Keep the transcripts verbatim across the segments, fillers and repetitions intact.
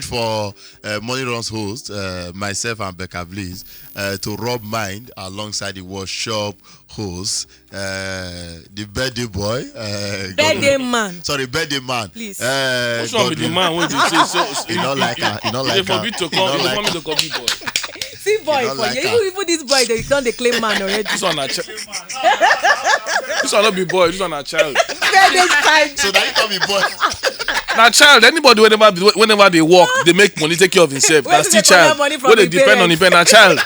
for uh, Money Runs host, uh, myself and Becca Bliss, uh, to rub mind alongside the workshop host, uh, the birthday boy, uh, Birthday man. Sorry, birthday man. Please. Uh, What's wrong with the Godwin. man wey be say so? You don't like her. You don't They like for her. be to You come. don't You like want me her. To come be boy. See boy don't for like you. her. Even, even this boy, they don't they claim man already. This one na child. This one no be boy. This one na child. Birthday time. So now you call me boy. Na child. Anybody whenever be- whenever they work, they make money, take care of himself. Where Na do still they collect child. Money from Wey dey him depend on parents? Him parent na child.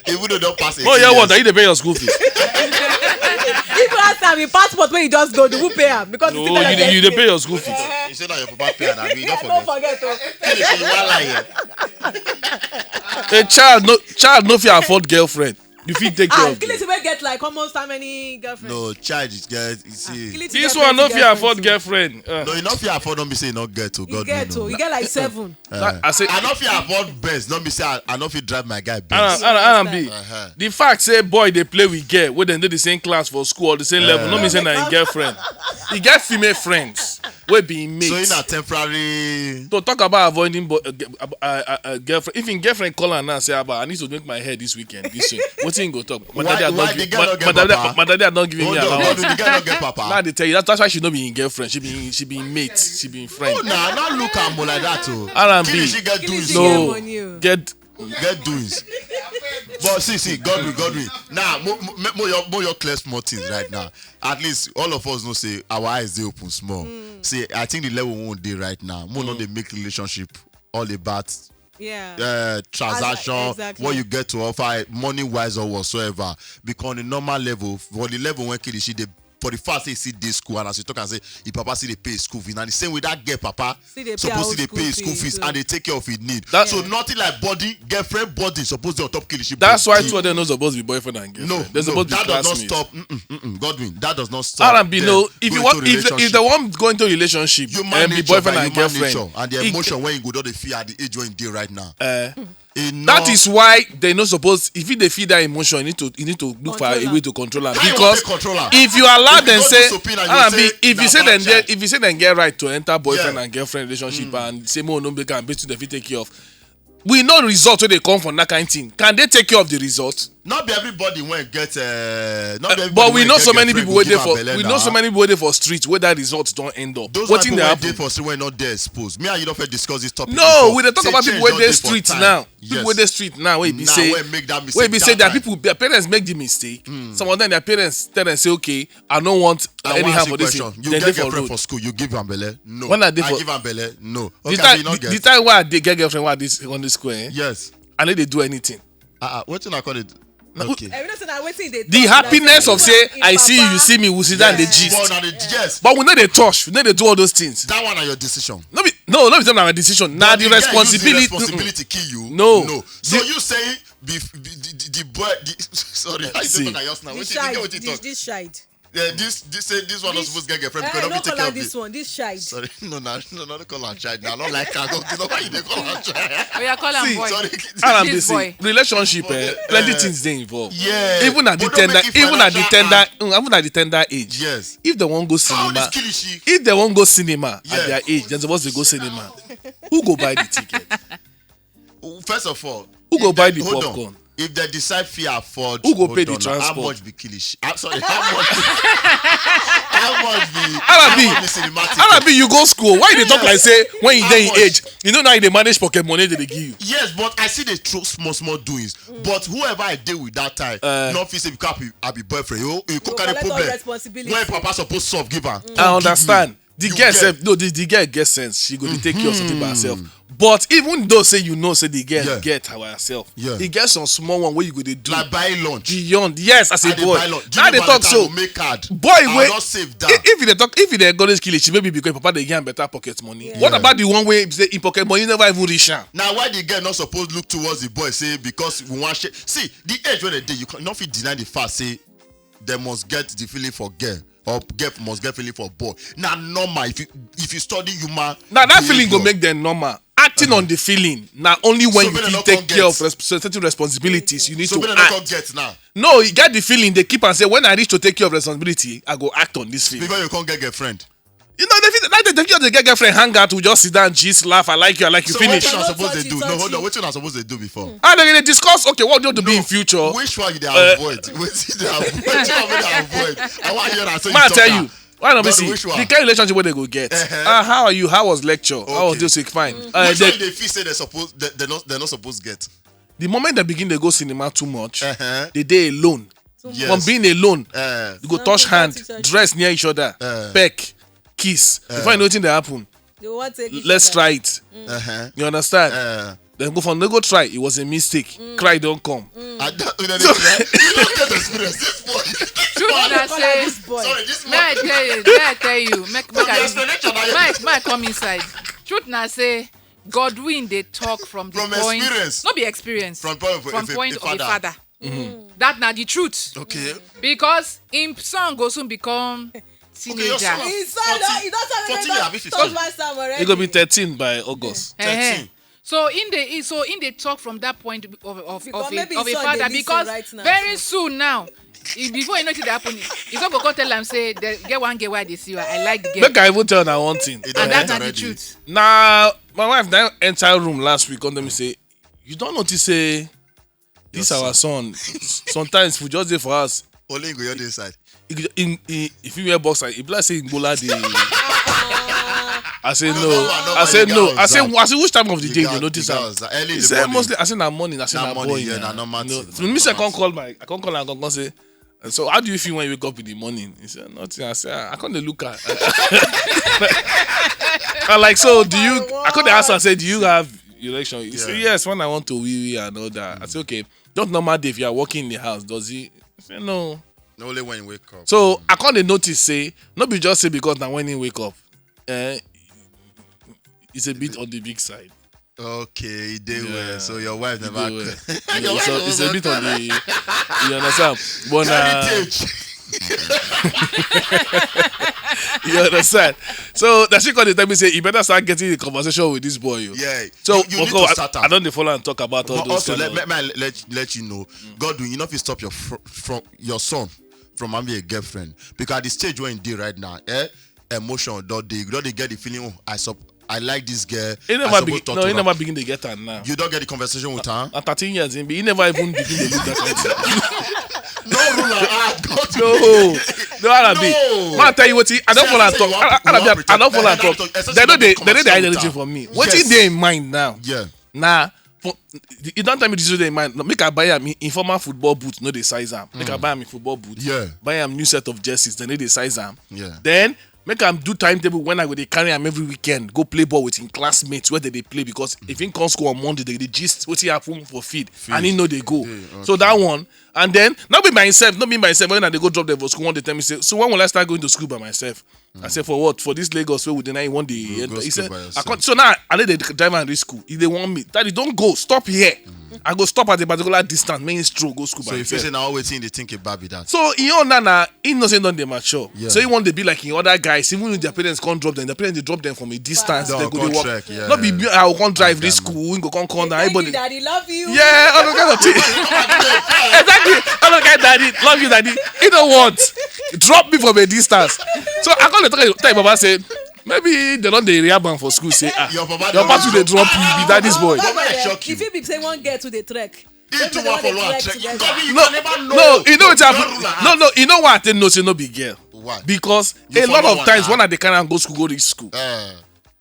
Even though don't pass it. No, yeah, what? Are you dey pay your school fees? If you ask am, him passport wey you just go, do who pay am? Because No, you dey you dey pay your school fees. You say that your papa pay and I mean, don't Don't forget. Forget o. Finish, you wan lie here. A child no child no fit afford girlfriend. You fit take care Ah, of. Kilisi wey get like almost how many girlfriends? No, child is get. You see. Kilisi This get one no plenty fit afford so. Girlfriend. Uh, No, you not fit afford. Don't be say you not get to. He God get no, to. no. He get like seven. I, I say I not fit afford Benz. Don't be say I, I not fit drive my guy Alan, Benz. Alan, Alan B. Uh-huh. The fact say boy dey play with girl wey dem dey the same class for school or the same level no mean say na him girlfriend. He get female friends wey be him So mates. in a temporary. To talk about avoiding boy, uh, uh, uh, uh, girlfriend, if him girlfriend call am now say, "Abba, I need to make my hair this weekend, this thing." Wetin him go talk? My Why- daddy, why not the give, girl my, not get my daddy, papa? My daddy had not given Hold me on, allowance. hold on, the girl not get papa. Now they tell you that, that's why she no be him girlfriend. She be she be him mate. She be him friend. No, nah, not look at more like that too. R and B. Kilisi get Kilisi doings. get So money o. Get get doings. But see, see, Godwin, Godwin. Now, more, more, more your, more your clear small things right now. At least all of us know say our eyes dey open small. See, I think the level we dey right now, more not they make relationship all about Yeah. uh, transaction, Exactly. What you get to offer, money wise or whatsoever. Because on a normal level, for the level when Kilisi dey for the fact say he see this school and as you talk and say his papa see dey pay school fees. And the same way that girl papa See dey pay suppose her see dey school pay his school fees, fees so. And they take care of his need. That- So nothing like body, girlfriend body suppose dey on top Kilisi. That's why body. Two of them no supposed to be boyfriend and girlfriend. No, They're no, supposed to be that does not classmates. Stop. Mm-mm, mm-mm, Godwin, that does not stop. R and B, them no. If you going want, to if, if relationship. They want going to relationship Human and be nature boyfriend by and human girlfriend, nature and the it- emotion when you go don dey feel at the age when you dey right now. Uh, E that no- is why they no suppose. If you dey feel that emotion, you need to you need to look for a Control way am. to control am. How you Because wan take control am? if you allow If you them no say, discipline and you R and B, say if na you say bad them child. Get, if you say them get right to enter boyfriend Yeah. And girlfriend relationship and say more no make am based on fit take care of, we know result wey dey come from that kind thing. Can they take care of the result? Not be everybody when get. Uh, not be Uh, everybody but we when know get so many girlfriend people go wey dey give am for belle we na. Know so many people wey dey for street wey that result don end up. Those are Wetin people dey wey happen? Dey for street wey no dey exposed. Me and you don first discuss this topic. No, Before. We dey talk Say about change people wey don dey dey for street time. Now. Yes. People wey dey street now wey be Now say wey make that mistake wey be that say their time. People their parents make the mistake. Some of them their parents tell them say okay, I no want uh, I wan anyhow ask you for this question. thing. You Then get dey for girlfriend road. For school, you give am belle? No. When I dey I for- give am belle? No. The Okay, time you no the, get. The time wey I dey get girlfriend wey I dey secondary school eh, Yes. I no dey do anything. Uh, uh, wetin I call it? Na Okay. Every time say na wetin dey The talk, happiness na of say him I see you, papa. You see me, we sit down dey Yes. gist. But na the yes. But we no dey touch, we no dey do all those things. That one na your decision. No be no, no be say na my decision. Na But the guy use responsibility. Responsibility kill you. No. No. So The- you say be, be, the, the, the boy. The, sorry, I See. Don't talk just now. This Wetin you get? Child, Wetin you this, Talk? This child. Yeah, this this say this one not supposed to get girlfriend Eh, because no don't take call care her of This it. One, this child. Sorry, no, no, no, no, call her child now. I don't like her. Go, go, why you dey call her child? Oya, call am See, boy. Sorry. R and B This say boy. Relationship eh, plenty Eh. Things dey involved. Yeah. Even at the But don't tender, make it even at the financial tender, act. Mm, even at the tender age. Yes. If they wan go All cinema, this kilishi. If they wan go cinema Yeah. At their age, they suppose dey go cinema. Who go buy the ticket? First of all, Who go if buy they- the hold popcorn? On. If they decide fi afford, Who go hold pay the on, transport? How much be kilishi? I'm sorry, how much? How much be? Alabi, How much be cinematic? Alabi, you go school. Why you dey talk like say when you How dey in much? Age, you know now you dey manage pocket money they dey give you. Yes, but I see the true small small doings. But whoever I deal with that time, Uh, not fit say because I be, I be boyfriend. You, you cook Go any collect all problem. Responsibility. When papa suppose solve give am. I understand. The You girl get- Sef, no, the, the girl get sense. She go dey take care of something by herself. But even though say you know say the girl Yeah. Get her by herself, Yeah. E get some small one wey you go dey do Like buy lunch. Beyond, yes, as a I dey boy. buy lunch. Now they talk so. Make card. Boy, I wey don save that. If, if you dey talk, if you dey encourage kilishi, maybe because papa dey give am better pocket money. What Yeah. About the one wey say him pocket money never even reach am? Now why the girl not supposed look towards the boy say because we want share? See the age when they dey, you can not fit deny the fact say they must get the feeling for girl or girl must get feeling for boy. Now normal if you if you study human. Now that feeling go behavior. Make them normal. Acting on the feeling na only when So you make dem fit no take come care get- of res- certain responsibilities you need So to make dem no come act. Get now. No, you get the feeling they keep and say when I reach to take care of responsibility, I go act on this feeling. Because you can't get girlfriend. You know, they fit, like, they just dey get girlfriend, hang out, we just sit down, gist, laugh, I like you, I like you, So finish. Wetin una suppose dey do? No, hold on. Wetin una suppose dey do before? And then they discuss, okay, what do you want to be in future? Which one you dey Uh, avoid? Wetin you dey avoid? Wetin you dey avoid? I wan hear am. So you Man, I talk tell am. You, why not be But see which one? The kind of relationship wey they go get? Uh-huh. Ah, how are you? How was lecture? How was Okay. this week? Fine. Uh, Which then one you dey feel say they suppose they, they not they not suppose get? The moment they begin, they go cinema too much. Uh-huh. They dey alone. Yes. From being alone, Uh, you go Some touch people hand, touch each other. Dress near each other, Uh. Peck, kiss. Before you know wetin dey happen, They want take each let's other. Try it. Uh-huh. You understand? Uh, Then go for no go try. It was a mistake. Cry don't come. I don't, you know, So- they try. You don't get experience. This boy. Truth na Call say, this boy. Sorry, this may I man. Tell you, may I tell you, make, From make the I, explanation, I Mike, Mike, come inside. Truth na say, Godwin dey talk from the From point, experience. No be experience. From point of, From if a, point a of a father. Father. That na the truth. Okay. Because him son go soon become Okay, your teenager. Son. His son, fourteen, he don fourteen year, abi fifteen? Touch my son already. He go be thirteen by August. Eh, eh. Thirteen. So in the so in the talk from that point of of, Because of, maybe a, his of a son father dey listen because right now. Very Soon now, he, before you know it happen, he's not gonna come tell am say they get one girl why they see you. I like the girl. Make I even tell una one thing. He don And that's end not the already. Truth. Now my wife now enter room last week. Come tell me say, you don't notice say this Your our son. Sometimes we just dey for us. Only go your day side. He, he, he, if you wear boxer, he be like say Igbola dey. I say no. I say no. I say which time of the day you notice am? He say mostly. I say na morning. I say na boy. Yeah, na normal thing. Me say I can't call my. I can't call and come say. So how do you feel when you wake up in the morning? He said nothing. I say I can't look at. I like so. Do you? I couldn't ask. I said, do you have erection? He said yes. When I want to wee wee and all that. I say okay. Just normal day if you are working in the house, does he? He say no. Only when you wake up. So I can't notice say no be just say because now when he wake up, eh, it's a bit on the big side. Okay, he dey well. So your wife never. Well. It's a bit on the. You understand? But uh, you understand? So that she called tell me say you better start getting the conversation with this boy. Yeah. So you, you need to start I, I don't follow and talk about all those. Also, let, let, let, let you know, Godwin, you know if you stop your fr- from your son from having a girlfriend because at the stage where he dey right now, eh, emotion don dey, you don dey get the feeling. Oh, I sup- I like this girl. He never begin. No, he never begin to get her now. You don't get the conversation with her. At thirteen years, he never even begin to do that kind of thing. No ruler. Ah, God. No, no, Alabi. No. Man, tell you what, I don't follow and talk. Alabi, I don't follow and talk. They know they, they know they hide anything from me. What is there in mind now? Yeah. Nah. For, you don't tell me this is in mind. No, make I buy am in formal football boots, no dey size am. Make I buy am in football boots. Yeah. Buy am new set of jerseys, then no dey size am. Yeah. Then make am do timetable when I go dey carry am every weekend, go play ball with him classmates where they dey play because if he come school on Monday, they dey gist wetin happen for field, and he no dey go. So that one, and then not be by himself, not be by himself. When I dey go drop them for school, one day tell me say, so when will I start going to school by myself? I say for what? For this Lagos where we deny one day. He said, I can't. So now I need to drive and reach school. He dey want me. Daddy, don't go. Stop here. I go stop at a particular distance. Main stroke go school. So by if you say now wetin dey think about be that. So he own na na he know say don dey mature. Yeah. So he want to be like him other guys. Even if their parents can't drop them, their parents dey drop them from a distance. They go dey walk. Yeah. Not be I will come drive this school. We go come come down. Everybody. Daddy love you. Yeah, all the kind of thing. Exactly. All the kind of daddy love you, daddy. You know what? Drop me from a distance. So I come dey talk tell Baba say maybe they don dey rehab am for school say ah your papa too dey drop you be daddy's boy. If you be say one girl to dey trek. He too one for one trek. You never know. No, you know what happen? No, no, you know why I think no say no be girl. Why? Because a lot of times when I dey carry am go school, go reach school.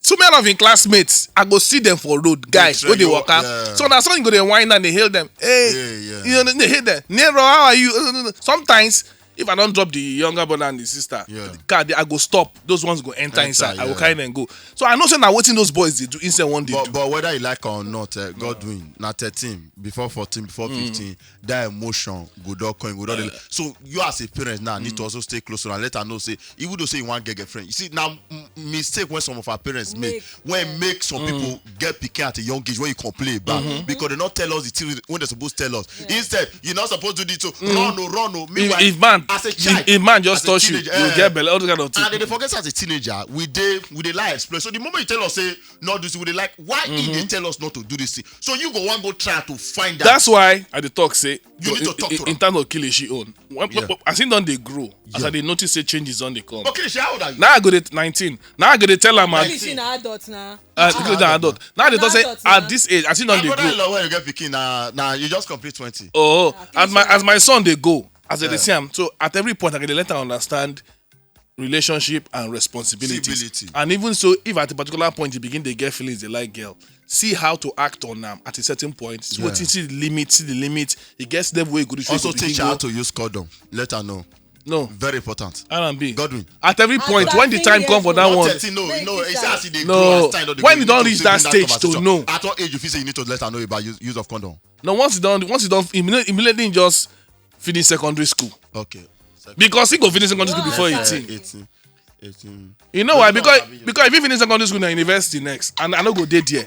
So many of him classmates, I go see them for road, guys wey dey waka. So na so you go dey whine and dey hail them. Hey, you know, dey hail them. Nero, how are you? Sometimes if I don't drop the younger brother and the sister, yeah. Car, they, I go stop. Those ones go enter, enter inside. Yeah. I go carry them go. So I know say na wetin those boys dey do inside one day. But, but whether you like or not, uh, Godwin, na thirteen, before fourteen, before fifteen, that emotion go don come, go don. So you as a parent now need to also stay close to and let her know say even though say you wan get girlfriend, you see now mistake when some of our parents make. When make some people get pikin at a young age when you complain about because they not tell us the thing when they supposed tell us. Instead, you not supposed to do it. So run o, run o. Meanwhile, if man As a If, child, if man just as a touch you, teenager, you eh, get belle, all those kind of things. And they dey forget say as a teenager, we dey we dey like explore. So the moment you tell us say no do this, we dey like, why he dey tell us not to do this thing? So you go wan go try to find out. That's why I dey talk say You need to talk in, to in am. Terms of kilishi own. When, Yeah. as him don dey grow, as Yeah. I dey notice say changes don dey come. But Kilishi, how old are you? Now I go dey nineteen. Now I go dey tell am at Kilishi na adult na. uh, because na adult. Now I dey talk say Adult na. At this age, as him don My dey brother-in-law, grow. When you get pikin, na na you just complete twenty. Oh, as my as my son dey go, as I dey Yeah. see am, so at every point I go dey let am understand relationship and responsibilities. Responsibility. And even so, if at a particular point you begin dey get feelings, dey like girl, see how to act on am at a certain point. See Yeah. Wetin, see the limit, see the limit. E get level wey you go reach. Also You go teach begin her how go. To use condom. Let her know. No, Very important. R and B. Godwin. At every point, After when the three time years come for that old. Not one, thirteen, no, Make no. it It's start. as e dey No. grow, as time don dey When go, you you don need to reach still that bring stage to conversation. know. At what age you feel say you need to let her know about use, use of condom? No, once you don once you don immediately, immediately just finish secondary school. Okay. Second. Because he go finish secondary school before Yes. eighteen. Eighteen. Eighteen. You know why? Because because if you finish secondary school na university next, and I no go dey there.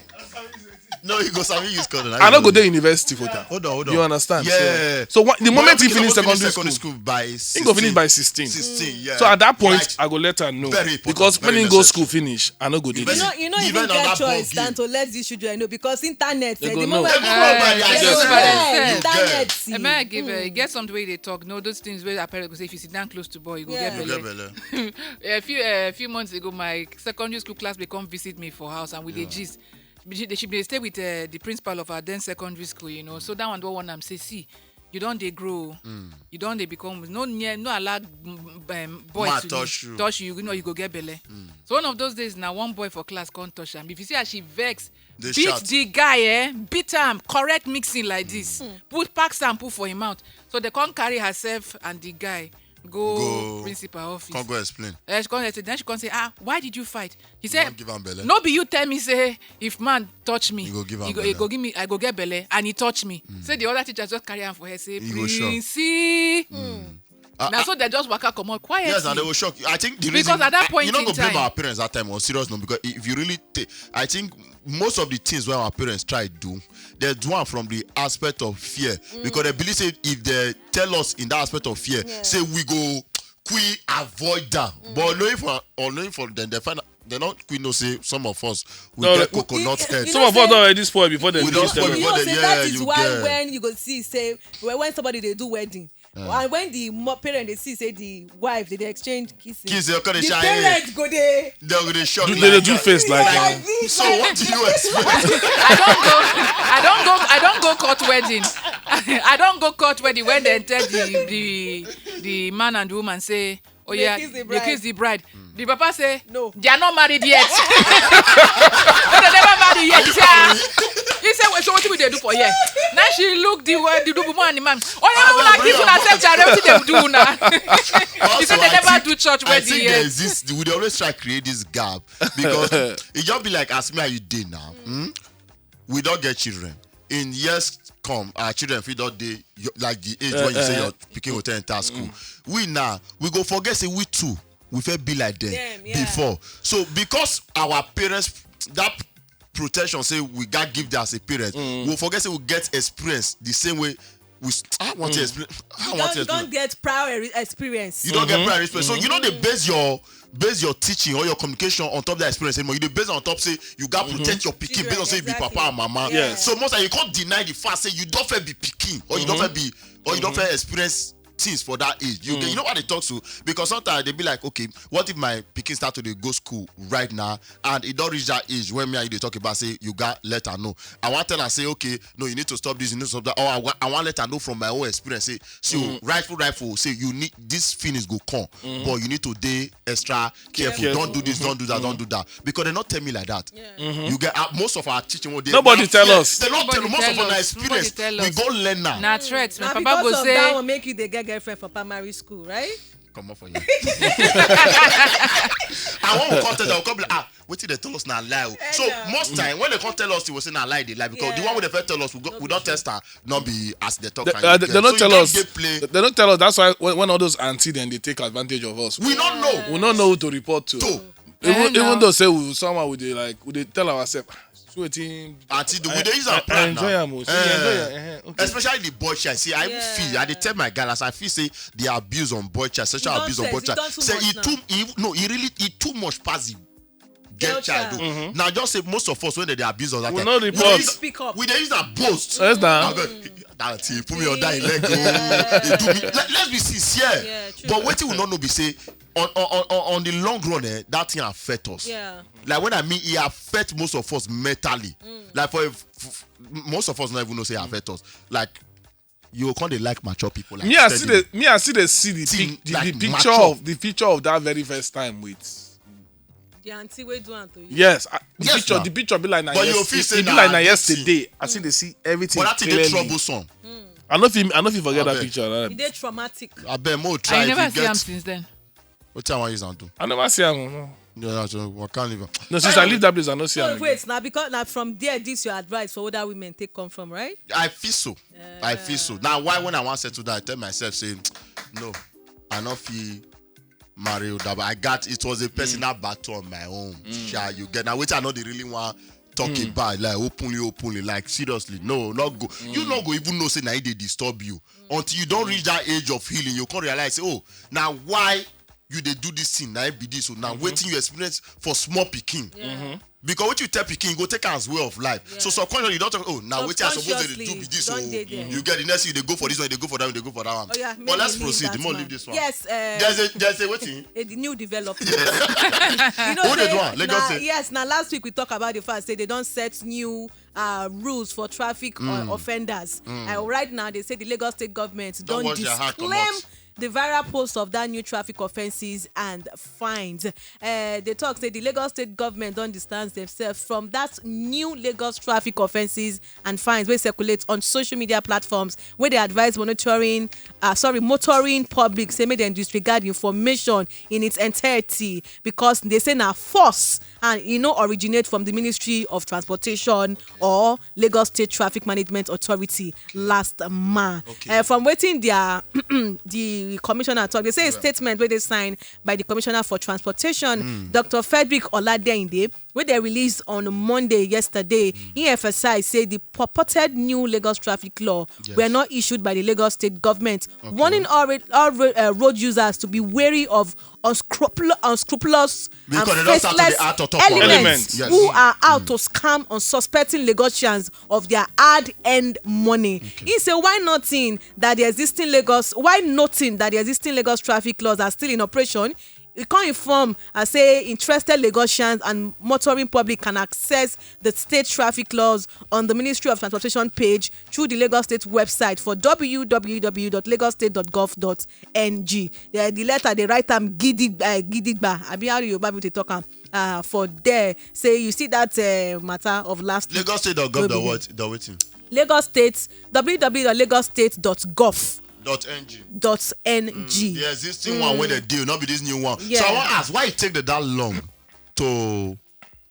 No, you go sabi use condom. I no go dey university for that. Hold on, hold on. You understand? Yeah. So, so what, the moment he But finish supposed to secondary school, School by he go finish by sixteen. Sixteen, yeah. So at that point, Like, I go let her know. Very important, Because when very he go necessary. School finish, I no go dey Invest- there. You know, you no Depend even on get that choice ball than to let these children know because internet. They Eh, go the know. moment They go know by their they self. go By know. themselves. Internet. Emma give uh, get some way they talk. No, those things where our parents go say if you sit down close to boy, you go Yeah. get You belle. get belle. a few uh, a few months ago, my secondary school classmate come visit me for house, and we dey gist. She dey she dey stay with uh, the principal of our then secondary school, you know. So that one don warn am say, see, you don dey grow, you don dey become no near no allow mm, um, boy Ma to touch you. Touch you, you know you go get belle. So one of those days, now one boy for class can't touch am. If you see how she vex, They beat shout. The guy, eh, beat am, correct mixing like this, put pack sample for him mouth. So they can't carry herself and the guy go, Go. Principal office. Come go explain. Eh, she come say, then she come say, ah, why did you fight? He said, Don't give am belle. No be you tell me say if man touch me, You go give am he go, belle. He go give me, I go get belle, and he touch me. Say the other teacher just carry am for her say, You go shock. Prince. Ah, Now so they just waka comot quietly. Yes, and they will shock you. I think the Because reason at that I- point you know, in go blame time- our parents that time on serious note, because if you really, ta- I think most of the things where our parents try do, they do am from the aspect of fear, because they believe say if they tell us in that aspect of fear, say we go quick avoid that. But knowing for or knowing for them, they find out- they not quick know say some of us we No, get no. Coconut You- head. you Some know of us say- don already spoil before they We do don this spoil thing. You Before know they say get that there, is you why get. When you go see say when, when somebody dey do wedding, and when the mo- parent dey see say the wife dey dey exchange kissing, Kiss, they come dey the shy. parent go dey They go dey shock. Do they dey do face like like this. So what do you expect? I don't go. I don't go. I don't go court wedding. I don't go court wedding when they tell the the the man and the woman say, oh yeah, Kiss the they bride. Kiss the bride. The papa say, No. They are not married yet. When they never married yet. He say, ah. He say, wait, so what we dey do for here? Now she look the way the woman and the man. Oh yeah, Ah, una but give yeah, una self charity. Wetin they do una? He Also, said they I never think- do church I wedding think there yet. Is this we dey always try create this gap because it just be like as me and you dey now. Hmm? We don't get children. In years come, our children fit don dey yo- like the age when you say your pikin go take enter school. We now we go forget say we too we fit be like them Them, yeah. Before. So because our parents that protection say we got give them as a parent, we forget say we get experience the same way. We s- I want to explain. I You want to don, you don explain. Get prior re- experience. You don't get prior experience. So you know they base your base your teaching or your communication on top of that experience anymore. You dey base on top say you got protect your pikin Children, based on say you be exactly. Papa and mama. Yes. So most time you can't deny the fact say you don't fair be pikin or you don't fair be or you don't fair experience things for that age. You, get- you know what they talk to because sometimes they be like, okay, what if my pikin start to dey go school right now and it don't reach that age when me and you dey talk about say you got let her know. I want tell her say okay, no, you need to stop this, you need to stop that. Or I wa- I want let her know from my own experience say, see, rightful, rightful, say you need this feelings go come, but you need to dey extra careful. Careful. Don't do this, don't do that, don't do that because they not tell me like that. You get uh, most of our teaching. What they Nobody not- tell yeah, us. They not tell Nobody most of tell our us. experience. Nobody tell We us. Go learn now. Na threat. My Na papa because go of say that one make you dey get girlfriend for primary school, right? Come up for you. I want to come tell them. Come be like, ah, what did they tell us now lie? Oh. So Yeah. Most time when they come tell us, they will say now lie they lie because the Yeah. One wey they first tell us, we, go, we don't test her. Not be as they talk. They, And uh, you they, get. they don't So tell you us. Don't dey play. They don't tell us. That's why when, when all those auntie then they take advantage of us. We don't know. We don't know who to report to. To Even, Eh, no. Even though say we, someone would they like, would they tell ourselves, So wetin? Auntie, do we dey use am plan Enjoy now? am o. See, Eh. enjoy am. Eh, okay. Especially the boy child. See, I even Yeah. feel. I dey tell my girl as I feel say the abuse on boy child, sexual It don abuse on test, boy it child. don too Say much e now. too, e, no, e really, e too much pass the girl Girl child. child. O. Now just say most of us when they dey abuse us that We time, no we report. dey use, Pick up. we dey use am boast. Yes, na. Abeg, that thing put me on that leg. Oh. They do me. Let, let's be sincere. Yeah, true. But wetin we no know be say on on on on the long run, eh, that thing affect us. Yeah. Like when I mean, e affect most of us mentally. Like for if, f- most of us not even know say e affect us. Like you can't dey like mature people. Like Me, I steady. see the me, I see the see the, See, pic, the, like, the picture mature. of the picture of that very first time with. The auntie wey do am to you. Yes, I, the Yes, picture, na. the picture be like na But you yes, feel it, say it be na like na this yesterday. I see they see everything But that thing dey clearly. Troublesome. I no fit, I no fit forget that Abeg. picture. uh, E dey traumatic. Abeg, mo try. I If never you see get, am since then. What I want use am do? I never see am. No, No, no, no, I can't leave am. No, since I leave that place, I no see So am. wait, now because now from there, this your advice for older women take come from, right? I feel so. I feel so. Now, why when I want settle down, I tell myself say, no, I not feel marry Oda, but I got it was a personal battle on my own. Sha, you get now. Which I know they really want talk about like openly, openly, like seriously. No, not go. You not go even know say na e dey disturb you until you don't reach that age of healing. You can't realize, oh, now why you dey do this thing? Now be this. So now waiting you experience for small pikin. Because what you tell pikin, you go take am as way of life. So subconsciously you don't talk. Oh, now waiting I suppose to do Subconsciously, be this. you Oh, don dey there. You get the next thing you dey go for this one, you dey go for that one, you dey go for that one. Oh, yeah, But make let's we leave proceed. that The more one. Leave this one. Yes, uh, There's a there's a waiting. A the new development. You know, Who dey say, do am? Lagos na, State. Yes, now last week we talk about the fact say they don't set new uh, rules for traffic uh, offenders. Uh, right now, they say the Lagos State government Don't don't wash their hand disclaim comot. the viral post of that new traffic offenses and fines. Uh, they talk say the Lagos State government don't distance themselves from that new Lagos traffic offenses and fines wey circulate on social media platforms where they advise monitoring, uh, sorry, motoring public say make dem disregard information in its entirety because they say na force and e no originate from the Ministry of Transportation or Lagos State Traffic Management Authority last month. Okay. Uh, from wetin their the commissioner talk, they say a statement wey dey signed by the commissioner for transportation, Doctor Frederick Oladeinde, wey they release on Monday yesterday. He emphasize say the purported new Lagos traffic law were not issued by the Lagos State government, warning all, re- all ro- uh, road users to be wary of unscrupulous, unscrupulous Because they and don't start to dey faceless act on top of elements Elements. Yes. who are out to scam unsuspecting Lagosians of their hard-earned money. He say why nothing that the existing Lagos, why nothing that the existing Lagos traffic laws are still in operation. He come inform and say interested Lagosians and motoring public can access the state traffic laws on the Ministry of Transportation page through the Lagos State website for w w w dot lagos state dot gov dot n g. The, the letter they write am gidigba, uh, gidigba. Abi how Yoruba people dey talk am uh, for there. Say you see that uh, matter of last week. Lagos State dot gov dot what? Dot waiting. Lagos State, w w w dot lagos state dot gov Dot ng. dot n g. The existing one wey dey deal, not be this new one. So Yeah. I want to ask why it take them that long to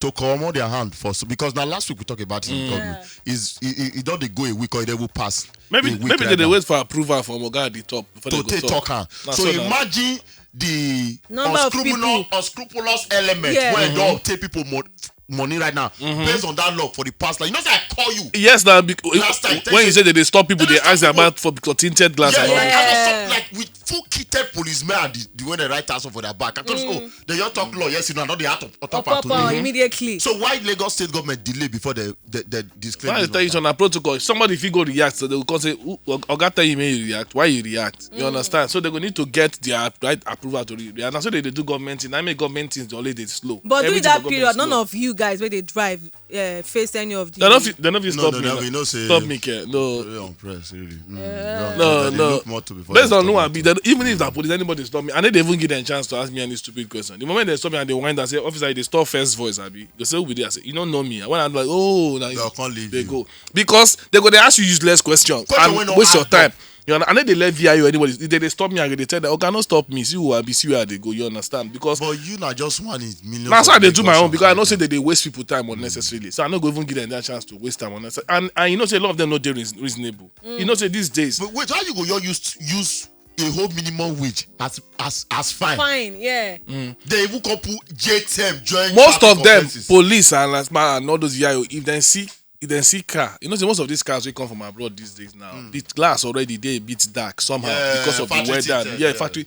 to comot their hand for so, because now last week we talked about it in government. Is it, it, it don't dey go a week or it will pass. Maybe a week maybe like they dey that. Wait for approval from Oga at the top before To they go take talk. Talk am. Na So so na. Imagine the Number of unscrupulous, people. Unscrupulous element Yeah. Wey don take people mo- money right now based on that law for the past. Like you know, say I call you. Yes, now bec- Last time, when you thank say that they stop people, They they don't ask stop about for tinted glass Yeah, and all. like, That. I Yeah. Just, like with full kitted policemen and the, the way they write answer for their back. I just oh, they just talk law. Yes, you know, I know they have to on top Pop to up do. immediately. So why Lagos State government delay before they they, they disclaim? Why I This tell you matter? Some na protocol. If somebody fit go react, so they will come say, "Who- Oga tell you may you react. Why you react?" You understand? So they go need to get their right approval to re- react. Na so they, they do government thing. I mean government things always dey slow. But during Everything that for government period, none slow. of you guys where they drive uh, face any of the. They don't fit, they don't fit No, stop no, me. no, No. we know say Stop me, care. No. Very unpressed, really. Mm. No, they no. Look more to before Based they on who stop I you. Be, they, even if the police, anybody stop me, and they don't even give them chance to ask me any stupid question. The moment they stop me and they wind and say, "Officer, they stop first voice, Abi." They say, "Who be there?" I say, "You don't know me." When I'm like, "Oh, now They'll can't leave they you. Go." Because they go, they ask you useless question, Question wey and no waste your add up. Time. You know, and then they let V I O anybody. If they, they stop me and they tell them, "Okay, no stop me. See who I be, see where they go." You understand? Because But you not just one in millions. That's Of why they do my Lagos own and because I know like say that. They, they waste people time unnecessarily. So I not go even give them that chance to waste time unnecessarily. And, and you know say a lot of them not dey reas- reasonable. You know say these days. But wait, how you go? You use use a whole minimum wage as as as fine. Fine, yeah. They even come put J T M join. Most traffic of them, offences. Police and last man and all those V I O, if they see if they see car, you know, say most of these cars we come from abroad these days now. The glass already they a bit dark somehow Yeah, because of the factory weather. tinted, Yeah, yeah. factory.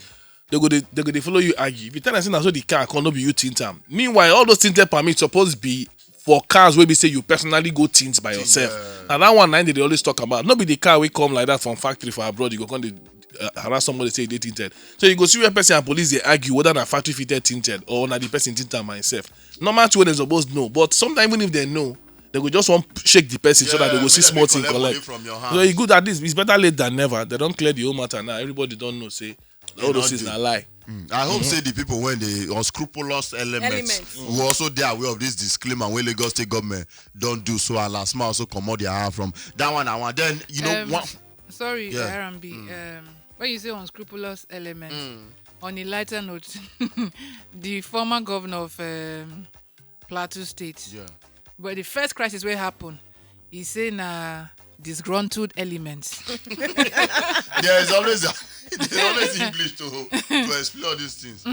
They go they, they go they follow you argue. If you tell them say na so the car come, no be you tint am. Meanwhile, all those tinted permits supposed be for cars wey be say you personally go tint by yourself. Na that one na im dey always talk about. No be the car wey come like that from factory for abroad, you go come dey uh, harass somebody say e dey tinted. So you go see where person and police dey argue whether na factory fitted tinted or na the person tint am by himself. Normal thing wey dem suppose know, but sometimes even if dem know, dem go just wan shake the person so that Yeah, dem go see make dem small fit thing collect collect. Money from your hand. So e good, at least it's better late than never. They don clear the whole matter now. Everybody don know say all don those things do. Na lie. I hope say the people when the unscrupulous elements, Elements. will also dey aware of this disclaimer wey Lagos State government don do, so alas ma also comot their hand from that one. And one then you know Um, one. Sorry, Yeah. R and B. Um, when you say unscrupulous elements, on a lighter note, the former governor of um, Plateau State, Yeah. but the first crisis wey happen, he say na disgruntled elements. There is always a, there's always English to to explain all these things.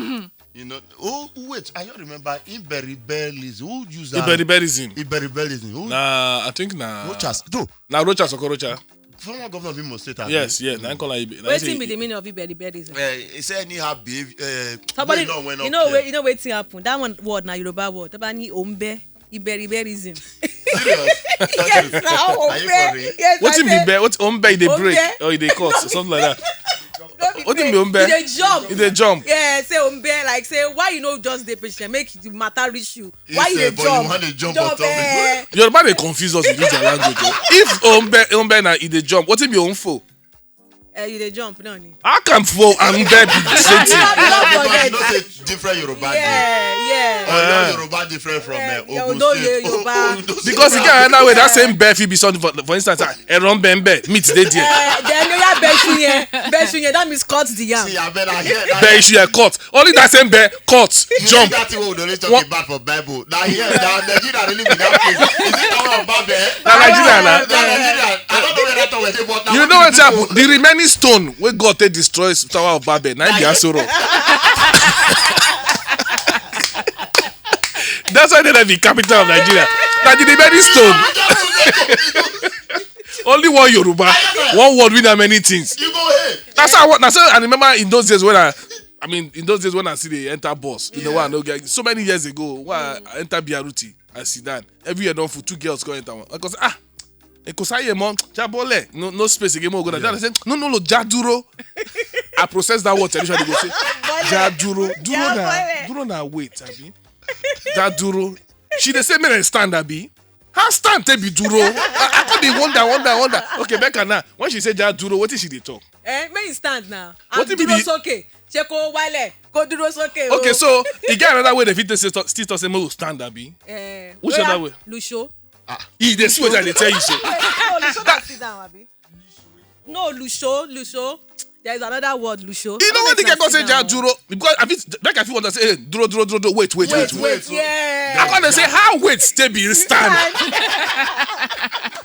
You know. Oh wait, I don't remember Iberiberism. Who use that? Iberiberism. Iberiberism. Who? Na I think na Rochas. No, na Rochas Okorocha. Former governor of Imo State. Abi? Yes, yes. Na him call am Ibe- na him Wetin say be the meaning of Iberiberism? Uh, he said anyhow behave. Uh, Somebody, wey no, wey no you know, care. wait, you know wetin happen. That one word na Yoruba word. That one ni ombe, Iberiberism. Serious? Yes, na Are you for ombe. real? Yes, Wetin I be say, be wetin ombe e dey break Ombe. or e dey cut something like that. No be Wetin break. Be ombe? E dey jump. E dey jump. Yeah, say ombe, like say why you no just dey patient, make the matter reach you. Why Yes, you eh, dey but jump? You wan dey jump on top. Eh. Yoruba dey confuse us with this their language. Oh. If ombe ombe na e dey jump, wetin be onfo? Eh, you dey jump, no ni. How can fo and ombe be the same thing? No, no, You forget. know say different Yoruba. Yeah, yeah. Oyo Yoruba different from Eh, uh, yeah, Ogun no, State. yeah, Yoruba. Ondo State. Because e get another way that same be fit be something for, for instance, ah, ẹran bẹ́ẹ̀ meat dey there. Eh, then you have Beshu here. Beshu here, that means cut the yam. See, I better hear that. Bẹ́ẹ̀ iṣu yẹn cut. Only that same bẹ́ẹ̀ cut. You Jump. See that thing wey we dey always talk What? About for Bible. Na here, na Nigeria really be that place. Is it Tower of Babel? Na Nigeria na. Na Nigeria. I don't know where that tower dey, but na You know wetin happen? The remaining stone wey God take destroy Tower of Babel, na im be Aso Rock. That's why they be capital of Nigeria. Na the remaining stone. Only one Yoruba, one word with that many things. You go ahead. That's how I want. That's how I remember in those days when I, I mean, in those days when I see they enter bus, you know what I know, guys, so many years ago, when I enter B R T, I sit down. Everywhere don full, two girls come enter one. I go say, ah, Ekosaye mo, jabole, no no space again. Mo go down. I say, no no no, jaduro. I process that word. Traditionally go say, jaduro, duro na, Jabole. Duro na wait, abi, jaduro. She dey say make I stand, abi. How stand take be duro? I, I come dey wonder, wonder, wonder. Okay, Becca now. When she say jaduro, wetin she dey talk? Eh, make you stand now. Wetin be Duro the- soke. Ṣé kó wálẹ̀, kó dúró sókè o. Okay, so e get another way they fit take say, still talk say make we stand, abi. Eh, Which oya, other way? Lusho. E dey see wetin I dey tell you so. Oh, Lusho na sit down, abi? No, Lusho, Lusho. There is another word, Lusho. You know what the guy go say, jaduro? Because I fit, like I fit understand, hey, duro, duro, duro, duro, wait, wait, wait, Wait, wait. wait, yeah. I come dey say how wait take be stand.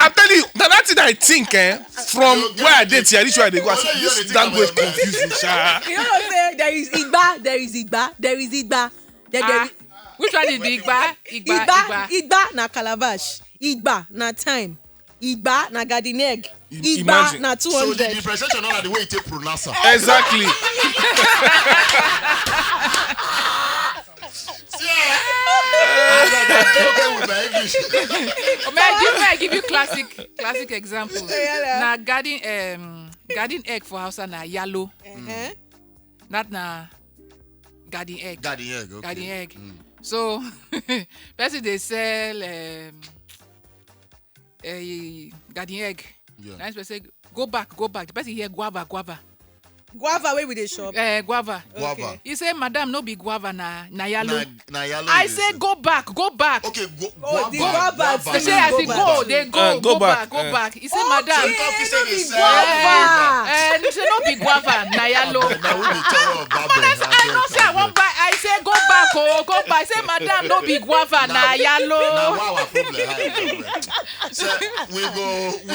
I'm telling you, na that thing I think, eh, from where I dey till I reach where I dey go, I say, this language confuse me, sha. You know what I'm saying? There is igba, there is igba, there is igba. There, there Ah, is, which one is the igba? Igba, igba, igba. Igba na calabash. Igba na time. Igba na garden egg. I- Igba imagine. Na two So the hundred. Differentiation na the way you take pronounce am. Exactly. See, eh? I dey joke with my English. Oh, may I give, may I give you classic classic example? Yeah, yeah. Na garden um garden egg for Hausa na yalo. Eh, That na garden egg. Garden egg. Okay. Garden egg. So person dey sell um, a garden egg. Yeah. Na him say go back, go back. The person hear guava, guava. Guava wey we dey shop. Uh, guava. Guava. He say, madam, no be guava, na na yalo. Na, na yalo. I you say dey go back, go back. Okay, go, Oh, the guava, guava They guava. say as Go they back. Go, they go, Uh, go, go go back, back, go uh, back. He say, Oh, madam. okay, Talk to say no the be same. guava. Eh, he say no be guava, na yalo. Abeg, na who dey tell us about But I say, I know say I wan buy. I say go back, oh, go back. I say madam, no be guava, na yalo. Na why our problem high well well. So we go, we